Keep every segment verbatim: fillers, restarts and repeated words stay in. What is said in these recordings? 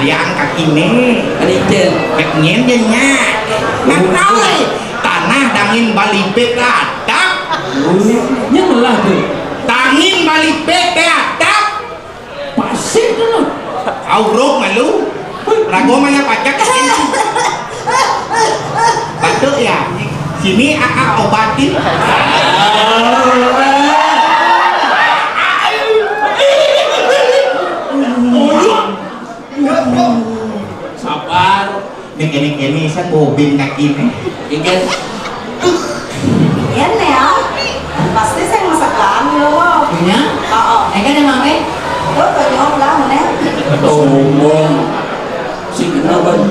Yang kakiné. Licin. Nyén jadinya. Nah, tahu. Tanah dangin balibik ladap. Nya melah tuh. Dangin balibik téh ladap. Pasir tuh. Auruk malu. Rago mah nya pacak. Batuk ya. Sini Aa obatin. Sabar. Nih, ini, ini, saya bobin kaki nih. Ingat. Iya, nih, ya. Pasti saya masak lagi, loh. Punya? Oh, oh. Eh, kan emang, eh? Tuh, tuh, nyom lah, mana? Ngomong. Si kenapa?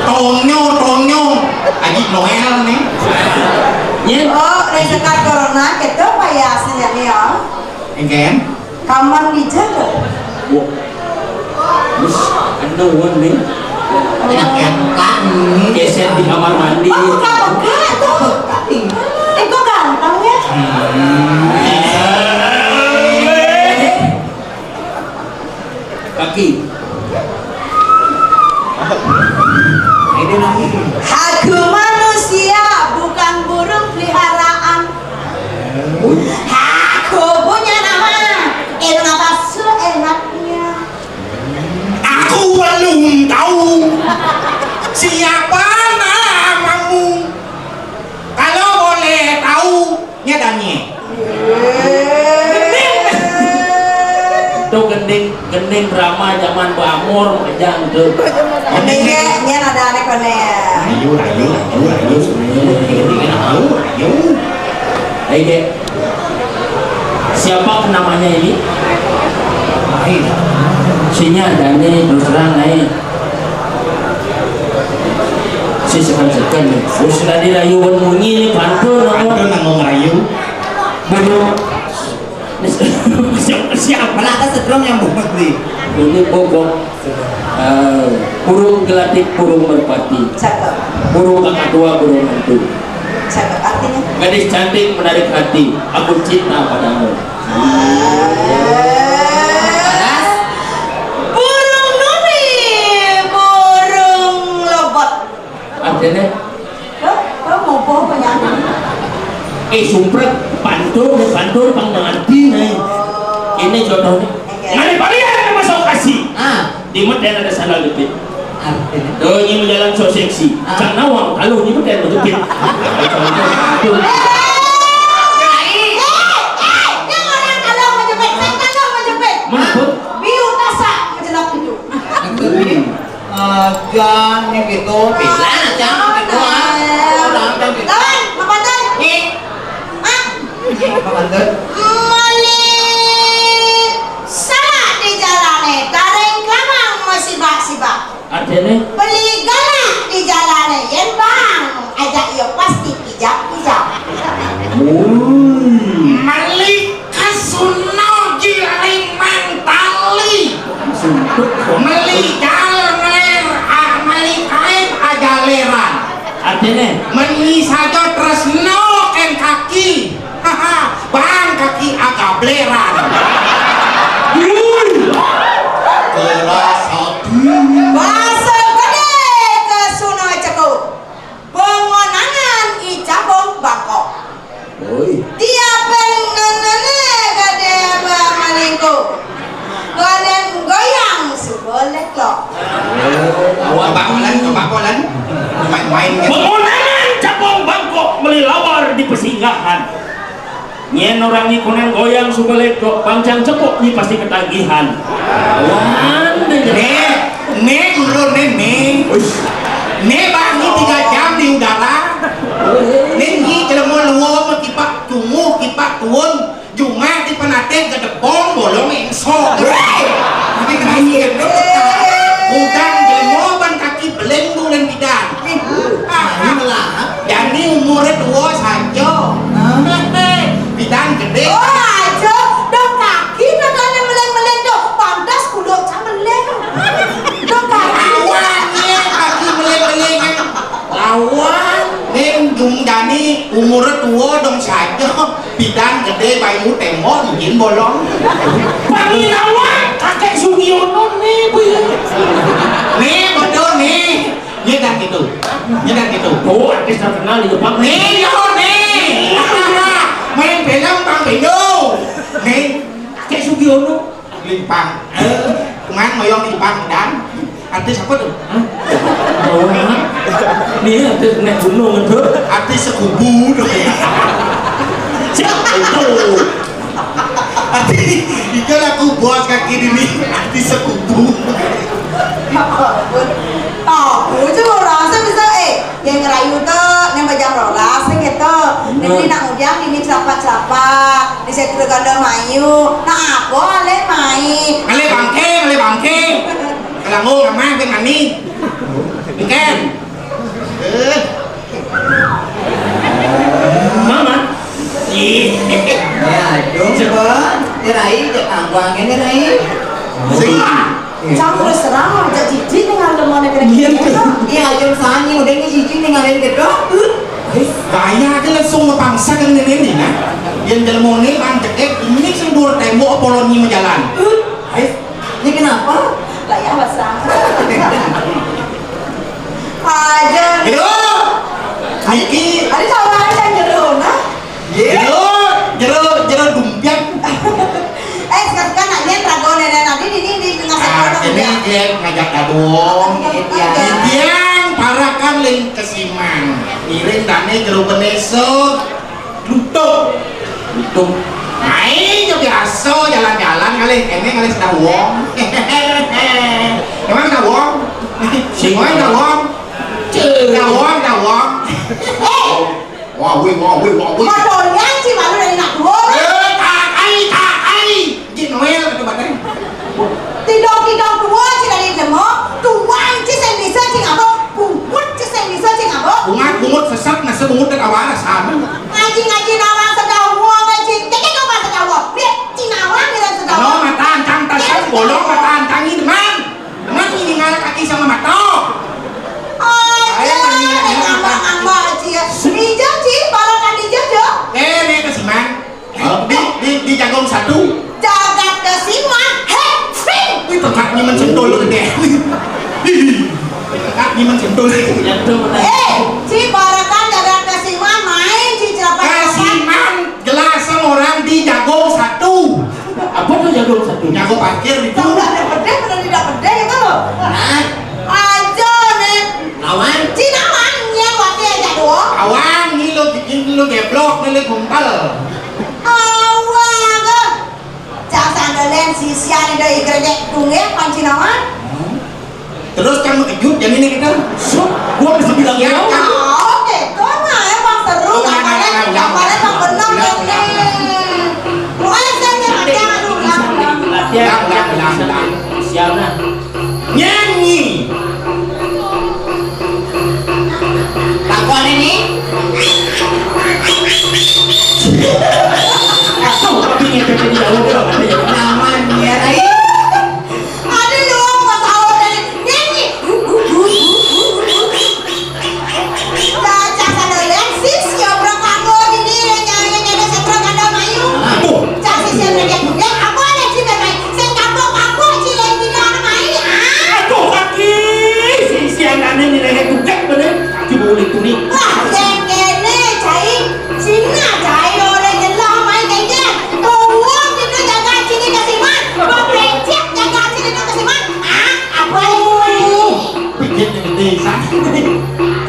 Tonyo, Tonyo. Aji Noel nih. Iya. Oh, dari dekat corona, gitu, Pak, ya, sejak nih, ya. Enggak, ya? Kaman dijaga. Wah. Terus, anu, wan, nih. Enak, enak. Geser di kamar mandi. Oh, buka, buka, tuh. Tapi, eh, kok gampang, ya? Hmm. Kaki. Ini lagi. Aku manusia, bukan burung peliharaan. Aku punya nama, ilmu apa seenaknya. Aku belum tahu siapa namamu. Kalau boleh tahu, nya Danie. Tuh gending, gending drama zaman Bamor, kejang tuh. Gending ya, nya ada aneh-aneh. Ayo, ayo, ayo, ayo. Gending, ayo, ayo. Ayo, Dek. Siapa namanya ini? Sinya Dani, terus terang, Nai. Si sekan-sekan nih. Terus tadi rayuan munyi nih, pantun, apa? Pantun nanggung rayu. Burung. Siapa, siapa? Mana ada sedrong yang bungut nih? Ini bogok. Eh, burung gelatik, burung merpati. Cakep. Burung kakak tua, burung hantu. Cakep. Artinya? Gadis cantik menarik hati. Aku cinta padamu. Ah. Burung nuni, burung lobot. Artinya? Hah? Hah, mau apa nyanyi? Eh, sumpret, pantur, pantur, pang mengerti, nih. Ini contohnya. Oke. Nggak ada pilihan, ada masuk kasih. Ah. Di mata ada sandal jepit. Artinya? Tuh, ini jalan so seksi. Ah. Cang nawang, kalau ini mah kayak mau jepit. Tuh. Eh, eh, eh, yang orang kalau mau jepit, saya kalau mau jepit. Mana, Put? Biu tasak, menjelak tujuh. Hmm. Ajan nih gitu. Bilang aja gitu, ah. Orang kan gitu. Lawan, apa tuh? Nih. Ah. Apa tuh? Meli salah di jalané, taring kelamang masibak-sibak. Artinya? Beli galak di jalané, yén bang ajak iya pasti ijab-ijab. Woi. Meli kesuna giling mantali. Meli gal ngler, ah, meli kain ajaleran. Artinya? Meni saja tresno kén kaki. Haha, bang kaki agableran. Woi. Keras hati. Bahasa gedé kesuna cekuk. Pengonangan i cabong bangkok. Oi. Tiap pengenene gade ba malingko. Goden goyang suko leklo. Awak bakolan, bakolan. Main-main gitu. Pengonangan cabong bangkok melilawar di pesinggahan. Nyén orang nikunan goyang suka lekok, bangcang cepok nyi pasti ketagihan. Wan, deh. Né, né, ulun né, né. Uish. Né bangi tiga jam di udara. Né nyi jelema lua mah kipak cunguh, kipak tuun. Jumah di penaté gedebong bolong éngso. Tapi kena sih, udang jelema ban kaki beling bulan bidan. Ah, ah. Jani umuré tua saja. Hah? Bidan gedé. Oh, aja. Dong kaki katanya meleng-meleng dong. Pantas kulo cang meleng. Dong kaki. Lawan ya, kaki meleng-meleng. Lawan. Ning Jung Jani umuré tua dong saja. Bidan gedé bayu témbok mungkin bolong. Pangilawat kakek Sugiono nih, Bu. Ini kan gitu. Oh, artis terkenal di Jepang. Nih, yo, nih. Main film Bang Bendo. Nih, Cek Sugiono. Limpang. Eh, kemarin ngoyong di Jepang dan artis apa tuh? Hah? Oh, hah? Nih, artis naik gunung itu. Artis Sekubu tuh. Siapa itu? Artis, itu lagu bos kaki ini. Artis Sekubu. Ya ampun. Tahu aja orang saya bisa, eh, yang ngerayu tuh, yang bajang rolas gitu. Jadi nak ngujang ini celapak-celapak, di sektor ganda mayu. Nah, aku ale mai. Ale bangke, ale bangke. Kalau mau ngamah ke mami. Ikan. Eh. Mama. Ih. Ya, dong, Bang. Ini Rai, cek tangguangnya nih, Rai. Sing. Cang terus terang, aja jijik dengan temuan kira-kira. Iya, aja sani, udah ini jijik nih ngalahin gedok. Gaya aja langsung ngepangsa kan ini nih, nah. Yang jelmone bang cekek, ini sing dur tembok Apoloni majalan. Ais, ini kenapa? Lah ya, basah. Aja. Aduh. Niki. Ada tawaran yang jero, nah. Jero, jero, jero dumpian. Eh, sekarang nak lihat rago nenek nanti di, di, di tengah. Ah, sekolah ini dia. Dia ngajak gabung. Iya. Dia parakan ling kesiman. Iring dane jero beneso. Lutung. Lutung. Aing ya biasa jalan-jalan kali, ini kali sudah wong. Emang sudah wong? Semua sudah wong. Sudah wong, sudah wong. Eh, wah, wih, wah, wih, wah, wih. Motornya si malu dari nak dua. Eh, tak ai, tak ai. Jin Noel itu badan. Tidong-tidong tua ci dari lemo, tuan ci sing bisa ci ngabok, bungut ci sing bisa ci ngabok. Bungat, bungut sesat, nasi bungut dan awara sama. Ngaji-ngaji nawang sedawa, ngaji. Jadi kau mah sedawa. Biar ci nawang bilang sedawa. No, mata ancang, tas bolong, mata ancang ini, Mang. Mang ini ngalah kaki sama mata. Oh, iya, ngambak-ngambak, Ci, ya. Hijau, Ci, balakan hijau, Ci. Eh, nek kesiman. Di, di, di jagung satu. Jagat kesiman, hei, sing. Wih, tengkaknya mencentul gede. Tengkaknya mencentul. Eh, ci barakan jagat kesiman, main ci celapa-celapa. Kesiman, gelas orang di jagung satu. Apa tuh jagung satu? Jagung parkir itu. Tidak ada pedih, benar tidak pedih itu loh. Nah. Aja nih. Lawan? Ci lawan, yang wakil aja doang. Lawan, ini lo bikin lo geblok, ini lo gumpal. Awal ke. Cang sandalen sisian ida igrejek tunggek panci nawan. Terus kan mengejut, jadi ini kita. Sup, gua bisa bilang ya, ya. Kan? Oh, oke. Kau mah emang seru, oh, kapalnya, ulang, ulang, kapalnya ulang, emang benar, ulang, ulang. Pokoknya saya nggak percaya, aduh, ulang, ulang. Ulang, ulang, ulang, ulang. Siap, nah. Nyanyi. Takon ini. Aduh, tapi ngepet di jauh, bro. Namanya, Rai. Aduh, lu, pas awal dari nyanyi. Cacah sadaya, sis, ya, bro, kamu gini, yang nyanyi, nyanyi, setruk, ada mayu. Aduh. Cacah, sis, yang nyanyi. Ya, aku ada cinta, Rai. Sing kapok-kapok cileng dina anu mai, ah. Aduh, kaki. Si sianane nilainya juga bener. Kaki boleh tuni. Wah, sing kene, cai. Cina, cai, oleh nyelah mai kayaknya. Tolong kita jaga sini kesiman. Kau becek jaga sini kesiman. Ah, apa ini? Pijit yang gede, sakit.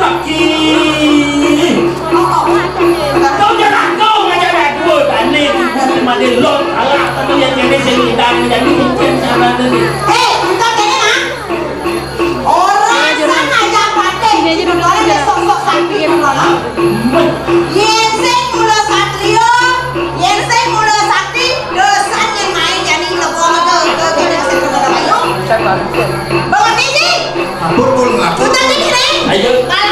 Kaki. Kau jangan kau ngajak aku, tane ibu mandi lot, alah, tapi yang kene sing idang, jadi mungkin salah tadi. Hei, bukan kene, ah. Orang sana aja pakai, ini dulu aja sok-sok sakti dulu lah. Yen sing mula satrio, yen sing mula sakti, dosan yang main jadi lebong ke, ke, ke, ke, ke, ke, ayo. Bawa tinggi. Ampun, pun ngelaku. Putar tinggi, Neng. Ayo. Kalau